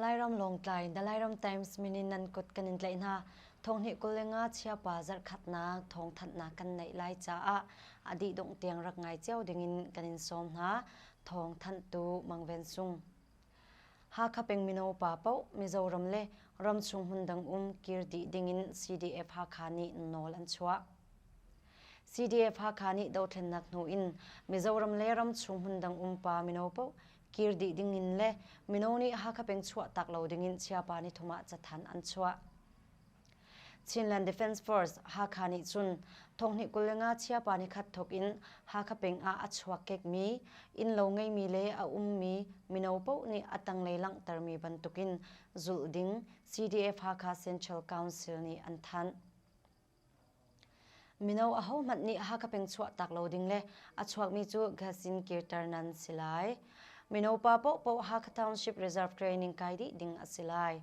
Lairam Lawngtlai, The Lairam Times min in nan kut kan in tlaih hna. Thonghnih 25 chiapa zarhkhatnak thawngthanhnak kan neih lai caah a dih dongh tiang rak ngai cio dingin kan in sawm hna. Thawngthanhtu Mang Ven Sung. Hakha peng mino pa paoh Mizoram le ramchung hmundang um kir dih dingin CDF Hakha nih nawl an chuah. CDF Hakha nih dothlennak hnu in Mizoram le ramchung hmundang um pa mino paoh kir dih dingin le mino nih Hakha peng chuahtak lo dingin Chiapa nithum ah cathanh an chuah. Chinland Defence Force Hakha nih cun thonghnih 25 Chiapa nikhat thawk in Hakha peng ah a chuak kekmi innlo ngeimi le a ummi mino paoh nih a tanglei langhtermi bantukin zulh ding CDF Hakha Central Council nih an thanh. Mino ahohmanh nih Hakha peng chuahtak lo ding le a chuakmi cu gas in kirter nan si lai. Mino pa paohpaoh Hakha Township Reserve Training kai dih ding a si lai.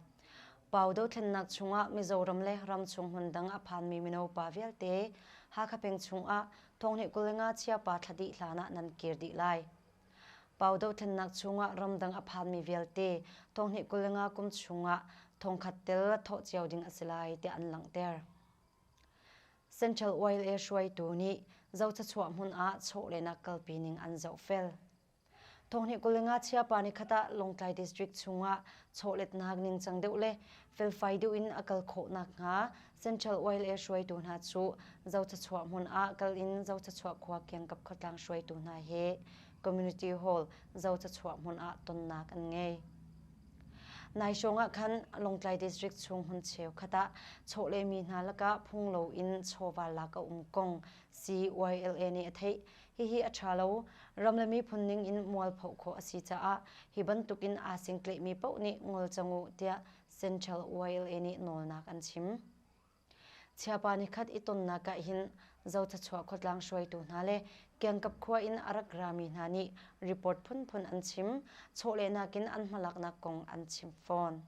Pau dothlennak chungah Mizoram le ramchung hmun dang a phanmi mino pa vialte Hakha peng chungah thonghnih 25 chiapa thla dih hlan ah nan kir dih lai. Pau dothlennak chungah ramdang a phanmi vialte thonghnih 25 kum chungah thongkhat tel thawh cio ding a si lai tiah an langhter. Central Oil e hruaitu nih zochachuah hmun ah chawlehnak kalpi ning an zohfel. Thonghnih 25 chiapa ni khat ah Lawngtlai District chungah chawletnak ningcang deuh le felfai deuh in a kal khawh nakhnga Central Oil e hruaitu hna cu zochachuah hmun ah kal in zochachuah khua kiangkap khuatlang hruaitu hna he Community Hall zochachuah hmun ah tonnak an ngei. Nai hrawng ah khan Lawngtlai District chung hmun cheukhat ah chawlehmi hna lakah phung loin chawva lak a um kong CYLA nih a theih. Hihi a ṭha lo. Ram le miphun ning in mualphoh khawh a si caah hi bantukin aa singtlehmi paoh nih ngol cang u tiah Central YLA nih nawlnak an chim. Chiapa nikhat i tonnak ah hin Zochachuah khuatlang hruaitu hna le kiangkap khua in a rak rami hna nih report phunphun an chim, chawlehnak in an hmalaknak kong an chim fawn.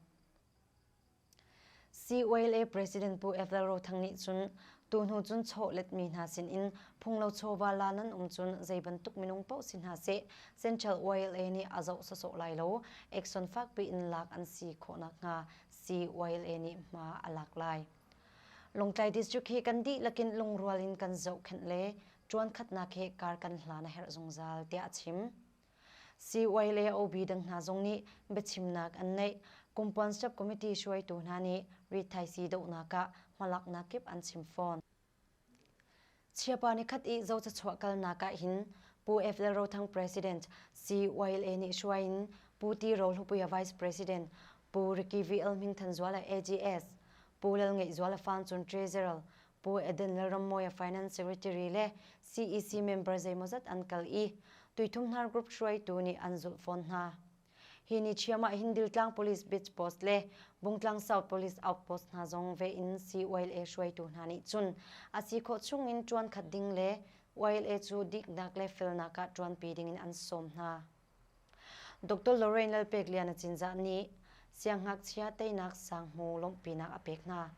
CYLA President Pu Ethel Rothang nih cun tuhnu cun chawletmi hna sinin phunglo chawva la nan um cun zei bantuk minung paoh si hna seh Central YLA nih a zoh sawsawh lai lo action fakpi in lak an si khawh nakhnga CYLA nih hma a lak lai. Lawngtlai District hi kan dihlak in lungrual in kan zohkhenh le ṭuankhatnak he kar kan hlan a herh zungzal tiah a chim. CYLA OB dang hna zong nih biachimnak an neih. Kumpuan Sub Committee hruaitu hna nih rithaisii dohnak ah hmalaknak kip an chim fawn. Chiapa nikhat i zocachuah kalnak ah hin Pu F. Lal Rothang President, CYLA nih hruai in Pu Ti Ro Hlupuia Vice President, Pu Ricky VL Hmingthanzuala AGS, Pu Lal Ngeihzuala Fangcun Treasurer, Pu Eden Lalrammawia Finance Secretary le CEC member zeimawzat an kal i Tuithum Hnar Group hruaitu nih an zulh fawn hna. Hi ni ṭhiam ah hin Diltlang Police Beach Post le Bungtlang South Police Outpost hna zong ve in CYLA hruaitu hna nih cun a si khawh chung in ṭuan khat ding le YLA cu diknak le felnak ah ṭuanpi ding in an sawm hna. Dr. Lorraine Lalpekliana Cinzah nih siangngakchia teinak sanghmu lawmhpinak a pek hna.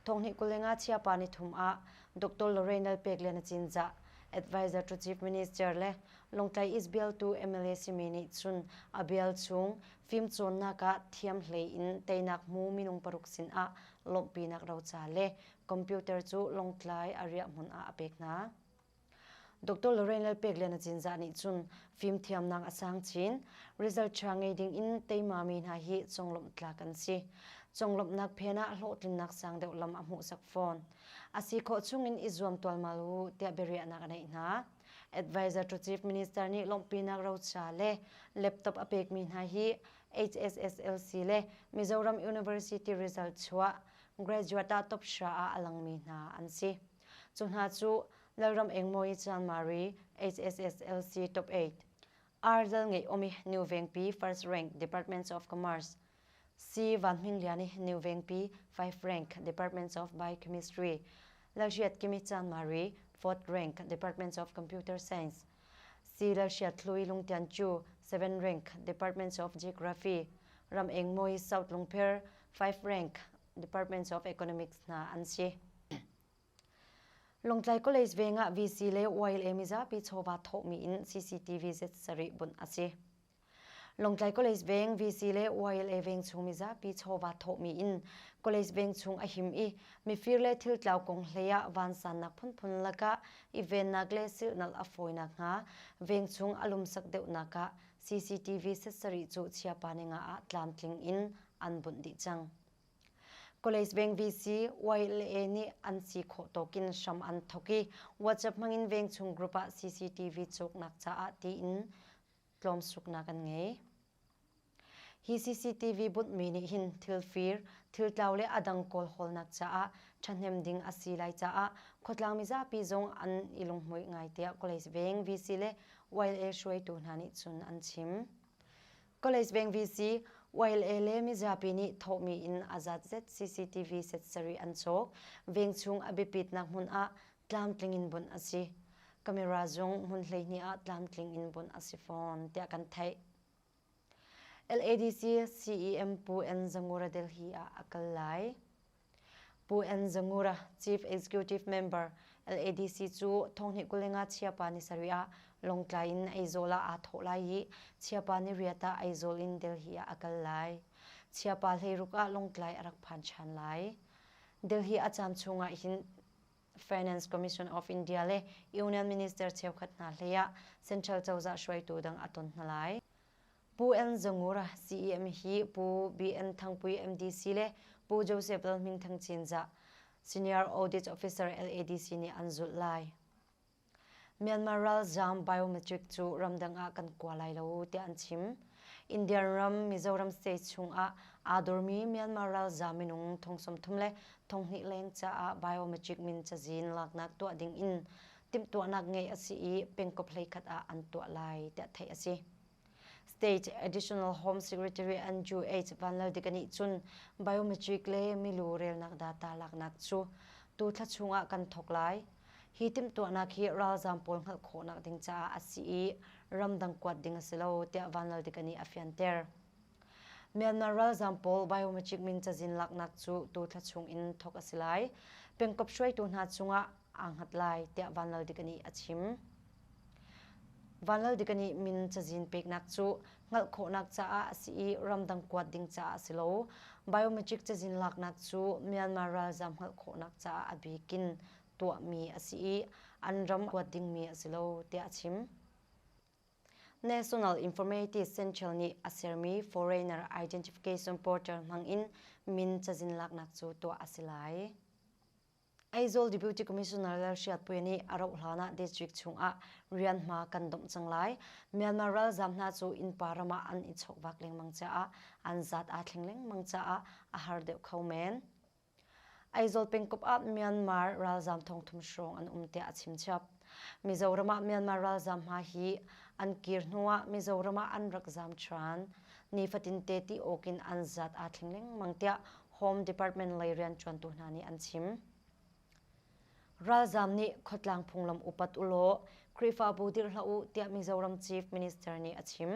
Thonghnih 25 chiapa nithum ah Dr. Lorraine Lalpekliana Cinzah, Advisor to Chief Minister le Lawngtlai East bialtu MLA simi nih cun a bial chung fimcawnnak ah thiam hlei in teinak hmu minung paruk sin ah lawmhpinak roca le computer cu Lawngtlai a riahhmun ah a pek hna. Dr. Lorraine Lalpekliana Cinzah nih cun fimthiamnak a sang chin. Result ṭha ngei ding in teimami hna hi conglawmh tlak an si. Conglawmhnak phen ah hlawhtlinnak sang deuh lam a hmuhsak fawn. A si khawh chungin i zuam tualmal u tiah biariahnak a neih hna. Advisor to Chief Minister nih lawmhpinak roca le laptop a pekmi hna hi HSSLC le Mizoram University result chuah graduate ah top hra ah a langmi hna an si. Cu hna cu Lalram Engmawi Chanmari, HSSLC Top 8, R. Lal Ngeih Omi New Vengpi First Rank Departments of Commerce, C. Van Hming Liani New Vengpi 5 Rank Departments of Biochemistry, Lalhriat Kimi Chanmari 4th Rank Departments of Computer Science, C. Lalhriat Hlui Lungtian Chu 7 Rank Departments of Geography, Ram Engmawi South Lungpher 5 Rank Departments of Economics hna an si. Lawngtlai College veng ah VC le YLA mizapi chawva thawhmi in CCTV Z sarih bunh a si. Lawngtlai College veng VC le YLA veng chung mizapi chawva thawhmi in college veng chung a him i mifir le thiltlau kong hlei ah vansannak phunphun lakah i vennak le silhnalh a fawi nakhnga veng chung a lumsak deuhnak ah CCTV set sarih cu chiapa ninga ah tlamtling in an bunh dih cang. College veng VC YLA nih an si khawh tawkin hram an thawk i WhatsApp hmangin veng chung group ah CCTV cawknak caah tiin tlawmsuknak an ngei. Hi CCTV bunhmi nih hin thilfir, thiltlau le a dang kawlhawlnak caah ṭhahnem ding a si lai caah khuatlang mizapi zong an i lunghmuih ngai tiah College Veng VC le YLA hruaitu hna nih cun an chim. College Veng VC, YLA le mizapi nih thawhmi in a zatzet CCTV set sarih an cawk. Veng chung a biapitnak hmun ah tlamtling in bunh a si. Camera zong hmun 12 ah tlamtling in bunh a si fawn tiah kan theih. LADC CEM Pu N. Zangura Delhi ah a kal lai. Pu N. Zangura, Chief Executive Member, LADC cu thonghnih 25 chiapa ni sarih ah Lawngtlai in Aizawl ah aa thawh lai i chiapa ni riat ah Aizawl in Delhi ah a kal lai. Chiapa hleiruk ah Lawngtlai a rak phan ṭhan lai. Delhi a caam chungah hin Finance Commission of India le Union Minister cheukhat hna hlei ah Central cozah hruaitu dang a ton hna lai. Pu N. Zangura, CEM hi Pu BN Thangpui MDC le Pu Joseph Lalhming Thang Cinzah, Senior Audit Officer LADC nih an zulh lai. Myanmar ralzaam biometric cu ramdang ah kan kua lai lo tiah an chim. Indian ram Mizoram state chungah aa dormi Myanmar ralzaam minung thong 30 le thong hnih leng caah biometric min cazin laknak tuah ding in timhtuahnak ngeih a si i pengkop hleikhat ah an tuah lai tiah theih a si. State Additional Home Secretary Andrew H. Vanlaldika nih cun biometric le milu relnak data laknak cu tu thla chungah kan thawk lai. Hi timhtuahnak hi ralzaam pawl hngalh khawhnak ding caah a si i ramdang kuat ding a si lo tiah Vanlaldika nih a fianter. Myanmar ralzaam pawl biometric min cazin laknak cu tu thla chung in thawk a si lai. Pengkop hruaitu hna cungah aa hngat lai tiah Vanlaldika nih a chim. Vanlaldika nih min cazin peknak cu hngalh khawhnak caah a si i ramdang kuat ding caah a si lo. Biometric cazin laknak cu Myanmar ralzaam hngalh khawhnak caah a bik in tuahmi a si i an ram kuat dingmi a si lo tiah a chim. National Informatics Central nih a sermi Foreigner Identification Portal hmangin min cazin laknak cu tuah a si lai. Aizawl Deputy Commissioner Lalhriatpuia nih a rauh hlan ah district chungah rianhma kan domh cang lai. Myanmar ralzaam hna cu innpa ram ah an i chawkvak lengmang caah an zat aa thleng lengmang caah a har deuh kho men. Aizawl pengkomh ah Myanmar ralzaam thongthum hrawng an um tiah a chimchap. Mizoram ah Myanmar ralzaam hna hi an kir hnuah Mizoram ah an rak zaam ṭhan. Nifatin te ti awk in an zat aa thleng lengmang tiah Home Department lei rianṭuantu hna nih an chim. Ralzaam nih khuatlang phunglam upat u law Khrihfabu dirh hlah u tiah Mizoram Chief Minister nih a chim.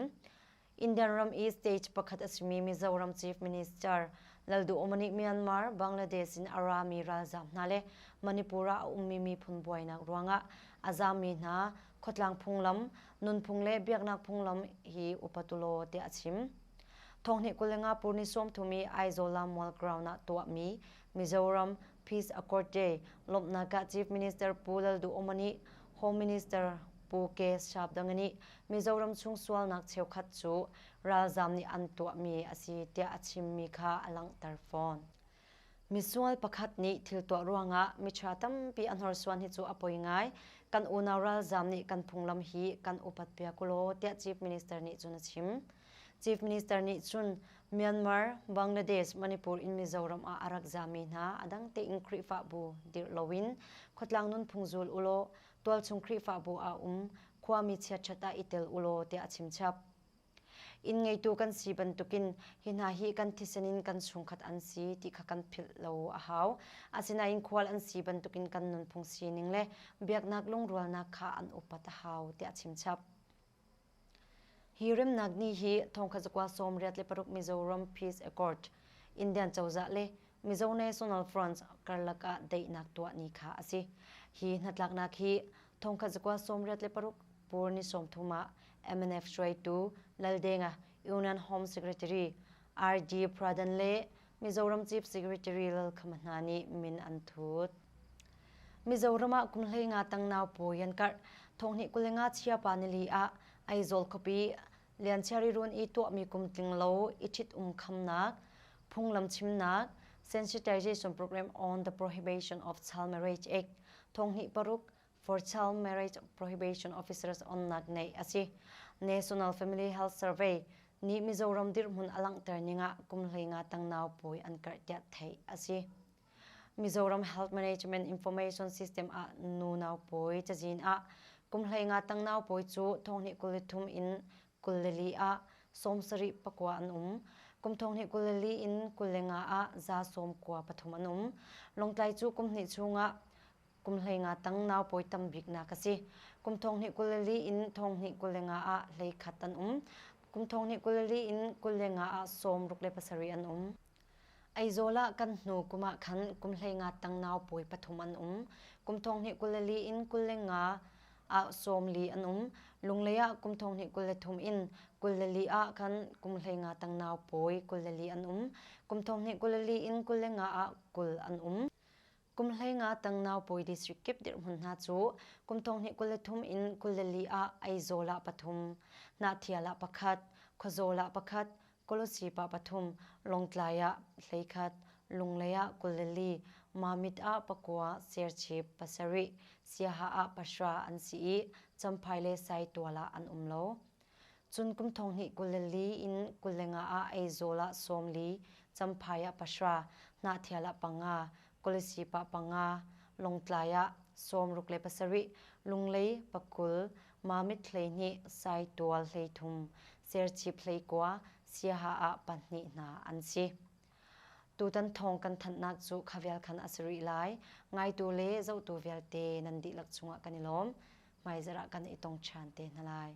Indian ram i state pakhat a simi Mizoram Chief Minister Lalduhoma nih Myanmar, Bangladesh in a rami ralzaam hna le Manipur ah a ummi miphun buainak ruangah a zaammi hna khuatlang phunglam, nunphung le biaknak phunglam hi upat u law tiah a chim. Thonghnih 25 purni 30 i Aizawl Lammual ground ah tuahmi Mizoram Peace Accord Day lawmhnak ah Chief Minister Pu Lalduhoma nih Home Minister Pu K. Sapdanga nih Mizoram chung sualnak cheukhat cu ralzaam nih an tuahmi a si tiah a chimmi kha a langhter fawn. Misual pakhat nih thil tuah ruangah miṭha tampi a hnorsuan hi cu a poi ngai. Kan unau ralzaam nih kan phunglam hi kan upat piak u law tiah Chief Minister nih cun a chim. Chief Minister nih cun Myanmar, Bangladesh, Manipur in Mizoram ah a rak zaami hna a dang tein Khrihfabu dirh loin khuatlang nunphung zul u law tualchung Khrihfabu ah um khuami chiatṭhat ah i tel u law tiah a chimchap. Inn ngeitu kan si bantukin hi hna hi kan thisen in kan chungkhat an si ti kha kan philh lo a hau. Asinain khual an si bantukin kan nunphung sining le biaknak lungrualnak kha an upat a hau tiah a chimchap. Hi remnak ni hi thongkhat zakua 86 Mizoram Peace Accord, Indian cozah le Mizo National Front karlak ah daihnak tuah ni kha a si. Hi hnatlaknak hi thongkhat zakua 86 pur ni 30 ah MNF hruaitu Laldenga. Union Home Secretary R.D. Pradhan le Mizoram Chief Secretary Lalkhama hna nih min an thut. Mizoram ah kum 15 tang nau pawi an karh. Thonghnih 25 chiapa nili ah Aizawl khuapi Lianchiari run i tuahmi kum tling lo i ṭhit-um khamnak, phunglam chimnak, sensitization program on the prohibition of child marriage act thonghnih paruk for child marriage prohibition officers onnak neih a si. National Family Health Survey nih Mizoram dirhmun a langhter ning ah kum 15 tang nau pawi an karh tiah theih a si. Mizoram Health Management Information System ah nu naupawi cazin ah kum 15 tang naupawi cu thonghnih 23 in 24 ah 79 an um. Kum thonghnih 24 in 25 ah 93 an um. Lawngtlai cu kum hnih chungah kum 15 tang naupawi tam biknak a si. Kum thonghnih 24 in thonghnih 25 ah 11 an um. Kum thonghnih 24 in 25 ah 67 an um. Aizawl ah kan hnu kum ah khan kum 15 tang naupawi pathum an um. Kum 2024 in 25 ah 40 an um. Lunglei ah kum 2023 in 24 ah khan kum 15 tang naupawi 24 an um. Kum 2024 in 25 ah 20 an um. Kum 15 tang naupawi district kip dirhmun hna cu kum 2023 in 24 ah Aizawl ah pathum, Hnahthial ah pakhat, Khuazawl ah pakhat, Kolosip ah pathum, Lawngtlai ah 11, Lunglei ah 24, Mamit ah pakua, Serchhip pasarih, Siaha ah pahra an si i Champhai le Saitual ah an um lo. Cun kum 2024 in 25 ah Aizawl ah 40, Champhai ah pahra, Hnahthial ah panga, Kolasib ah panga, Lawngtlai ah 67, Lunglei pakul, Mamit 12, Saitual 13, Serchhip 19, Siaha ah pahnih hna an si. Tutan thawng kan thanhnak cu kha vial khan a si rih lai. Ngaitu le zohtu vialte nan dihlak cungah kan i lawm. Hmaizarh ah kan i tong ṭhan te hna lai.